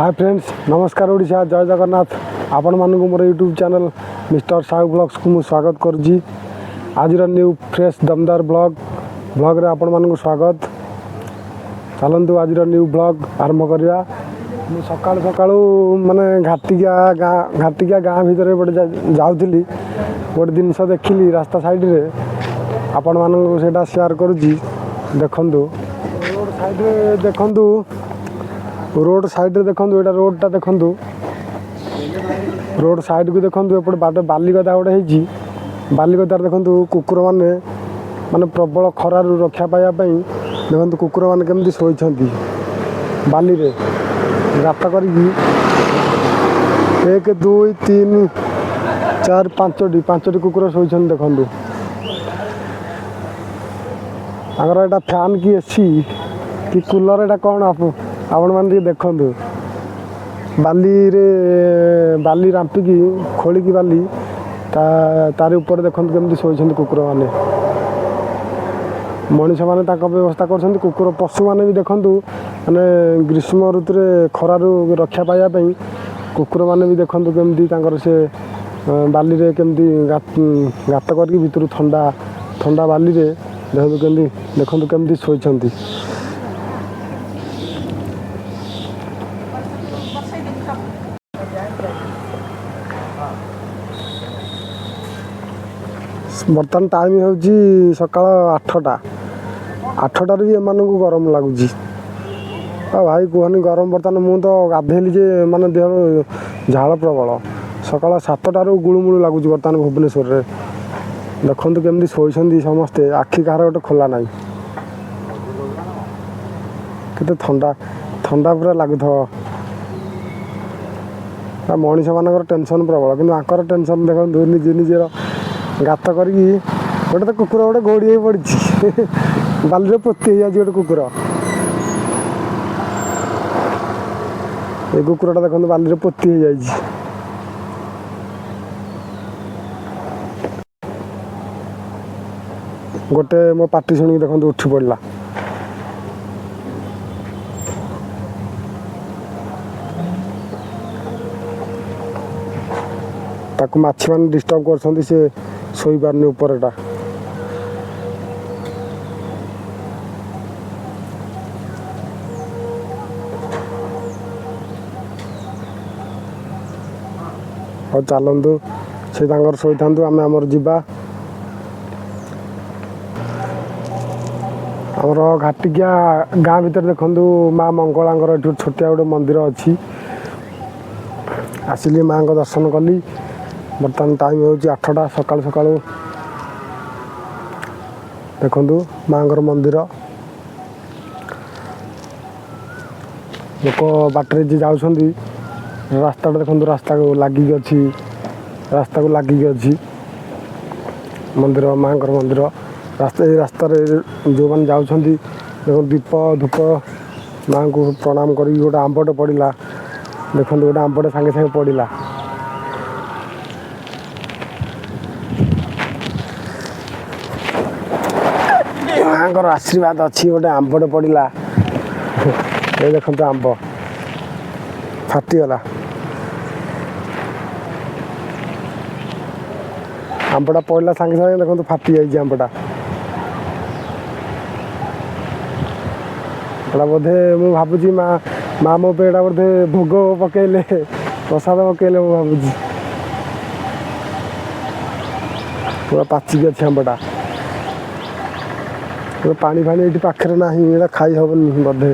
ହାଏ friends, ନମସ୍କାର ଓଡ଼ିଶା, ଜୟ ଜଗନ୍ନାଥ। ଆପଣମାନଙ୍କୁ ମୋର ୟୁଟ୍ୟୁବ୍ ଚ୍ୟାନେଲ୍ ମିଷ୍ଟର ସାହୁ ବ୍ଲଗ୍ସକୁ ମୁଁ ସ୍ୱାଗତ କରୁଛି। ଆଜିର ନ୍ୟୁ ଫ୍ରେଶ୍ ଦମଦାର ବ୍ଲଗ୍ରେ ଆପଣମାନଙ୍କୁ ସ୍ୱାଗତ। ଚାଲନ୍ତୁ, ଆଜିର ନ୍ୟୁ ବ୍ଲଗ୍ ଆରମ୍ଭ କରିବା। ମୁଁ ସକାଳୁ ସକାଳୁ ମାନେ ଘାଟିକିଆ ଗାଁ, ଘାଟିକିଆ ଗାଁ ଭିତରେ ଗୋଟେ ଯାଉଥିଲି, ଗୋଟେ ଜିନିଷ ଦେଖିଲି ରାସ୍ତା ସାଇଡ଼୍ରେ, ଆପଣମାନଙ୍କୁ ସେଇଟା ସେୟାର କରୁଛି। ଦେଖନ୍ତୁ, ରୋଡ଼ ସାଇଡ଼୍ରେ ଦେଖନ୍ତୁ, ରୋଡ଼ ସାଇଡ଼୍ରେ ଦେଖନ୍ତୁ, ଏଇଟା ରୋଡ଼ଟା ଦେଖନ୍ତୁ। ରୋଡ଼ ସାଇଡ଼କୁ ଦେଖନ୍ତୁ, ଏପଟେ ବାଟ ବାଲିଗଦା ଗୋଟେ ହେଇଛି। ବାଲିଗଦାରେ ଦେଖନ୍ତୁ, କୁକୁରମାନେ ମାନେ ପ୍ରବଳ ଖରାରୁ ରକ୍ଷା ପାଇବା ପାଇଁ ଦେଖନ୍ତୁ କୁକୁରମାନେ କେମିତି ଶୋଇଛନ୍ତି ବାଲିରେ ଗାତ କରିକି। ଏକ, ଦୁଇ, ତିନି, ଚାରି, ପାଞ୍ଚଟି କୁକୁର ଶୋଇଛନ୍ତି। ଦେଖନ୍ତୁ, ତାଙ୍କର ଏଇଟା ଫ୍ୟାନ୍ କି ଏସି କି କୁଲର୍, ଏଇଟା କ'ଣ ଆପଣମାନେ ଟିକେ ଦେଖନ୍ତୁ। ବାଲିରେ ବାଲି ରାମ୍ପିକି, ଖୋଳିକି ବାଲି ତାରି ଉପରେ ଦେଖନ୍ତୁ କେମିତି ଶୋଇଛନ୍ତି କୁକୁରମାନେ। ମଣିଷମାନେ ତାଙ୍କ ବ୍ୟବସ୍ଥା କରୁଛନ୍ତି, କୁକୁର ପଶୁମାନେ ବି ଦେଖନ୍ତୁ, ମାନେ ଗ୍ରୀଷ୍ମ ଋତୁରେ ଖରାରୁ ରକ୍ଷା ପାଇବା ପାଇଁ କୁକୁରମାନେ ବି ଦେଖନ୍ତୁ କେମିତି ତାଙ୍କର ସେ ବାଲିରେ କେମିତି ଗାତ କରିକି ଭିତରୁ ଥଣ୍ଡା ଥଣ୍ଡା ବାଲିରେ ଦେଖନ୍ତୁ କେମିତି ଶୋଇଛନ୍ତି। ବସେଇ ଦେବୁ ସବୁ। ବର୍ତ୍ତମାନ ଟାଇମ୍ ହେଉଛି ସକାଳ 8ଟା। 8ଟାରେ ବି ଏମାନଙ୍କୁ ଗରମ ଲାଗୁଛି। ଆଉ ଭାଇ କୁହନି ଗରମ। ବର୍ତ୍ତମାନ ମୁଁ ତ ଗାଧେଇଲି ଯେ ମାନେ ଦେହରୁ ଝାଳ ପ୍ରବଳ। ସକାଳ 7ଟାରୁ ଗୁଳୁମୁଳୁ ଲାଗୁଛି ବର୍ତ୍ତମାନ ଭୁବନେଶ୍ୱରରେ। ଦେଖନ୍ତୁ କେମିତି ଶୋଇଛନ୍ତି ସମସ୍ତେ, ଆଖି କାହାର ଗୋଟେ ଖୋଲା ନାହିଁ। କେତେ ଥଣ୍ଡା ଥଣ୍ଡା ପୁରା ଲାଗୁଥିବ। ଆଉ ମଣିଷମାନଙ୍କର ଟେନସନ୍ ପ୍ରବଳ, କିନ୍ତୁ ଆଙ୍କର ଟେନସନ୍ ଦେଖନ୍ତୁ, ନିଜେ ନିଜର ଗାତ କରିକି। ଗୋଟେ ତ କୁକୁର ଗୋଟେ ଘୋଡ଼ି ହେଇ ପଡ଼ିଛି, ବାଲିରେ ପୋତି ହେଇଯାଉଛି ଗୋଟେ କୁକୁର। ଏ କୁକୁରଟା ଦେଖନ୍ତୁ, ବାଲିରେ ପୋତି ହେଇଯାଇଛି। ଗୋଟେ ମୋ ପାଟି ଶୁଣିକି ଦେଖନ୍ତୁ ଉଠି ପଡ଼ିଲା। ତାକୁ ମାଛିମାନେ ଡିଷ୍ଟର୍ବ କରୁଛନ୍ତି, ସେ ଶୋଇପାରୁନି ଉପରଟା। ହଉ ଚାଲନ୍ତୁ, ସେ ତାଙ୍କର ଶୋଇଥାନ୍ତୁ, ଆମେ ଆମର ଯିବା। ଆମର ଘାଟିକିଆ ଗାଁ ଭିତରେ ଦେଖନ୍ତୁ, ମା ମଙ୍ଗଳାଙ୍କର ଏଠି ଛୋଟିଆ ଗୋଟେ ମନ୍ଦିର ଅଛି। ଆସିଲି, ମାଆଙ୍କ ଦର୍ଶନ କଲି। ବର୍ତ୍ତମାନ ଟାଇମ୍ ହେଉଛି 8ଟା ସକାଳୁ ସକାଳୁ। ଦେଖନ୍ତୁ ମାଆଙ୍କର ମନ୍ଦିର। ଲୋକ ବାଟରେ ଯିଏ ଯାଉଛନ୍ତି, ରାସ୍ତାଟା ଦେଖନ୍ତୁ, ରାସ୍ତାକୁ ଲାଗିକି ଅଛି, ରାସ୍ତାକୁ ଲାଗିକି ଅଛି ମନ୍ଦିର, ମାଆଙ୍କର ମନ୍ଦିର। ରାସ୍ତା, ଏଇ ରାସ୍ତାରେ ଯେଉଁମାନେ ଯାଉଛନ୍ତି, ଦେଖନ୍ତୁ, ଦୀପ ଧୂପ ମାଆଙ୍କୁ ପ୍ରଣାମ କରିକି। ଗୋଟେ ଆମ୍ବଟେ ପଡ଼ିଲା, ଦେଖନ୍ତୁ, ଗୋଟେ ଆମ୍ବଟେ ସାଙ୍ଗେ ସାଙ୍ଗେ ପଡ଼ିଲା। ମାଆଙ୍କର ଆଶୀର୍ବାଦ ଅଛି, ଗୋଟେ ଆମ୍ବଟେ ପଡ଼ିଲା। ଏ ଦେଖନ୍ତୁ, ଆମ୍ବ ଫାଟିଗଲା। ଆମ୍ବଟା ପଡ଼ିଲା ସାଙ୍ଗେ ସାଙ୍ଗେ, ଦେଖନ୍ତୁ, ଫାଟି ଯାଇଛି ଆମ୍ବଟା। ଏଇଟା ବୋଧେ ମୁଁ ଭାବୁଛି ମା ମୋ ପାଇଁ ଏଇଟା ବୋଧେ ଭୋଗ ପକେଇଲେ, ପ୍ରସାଦ ପକେଇଲେ ମୁଁ ଭାବୁଛି। ପୁରା ପାଚିକି ଅଛି ଆମ୍ବଟା। ପୁରା ପାଣି ଫାଣି ଏଇଠି ପାଖରେ ନାହିଁ, ଏଇଟା ଖାଇ ହେବନି ବୋଧେ।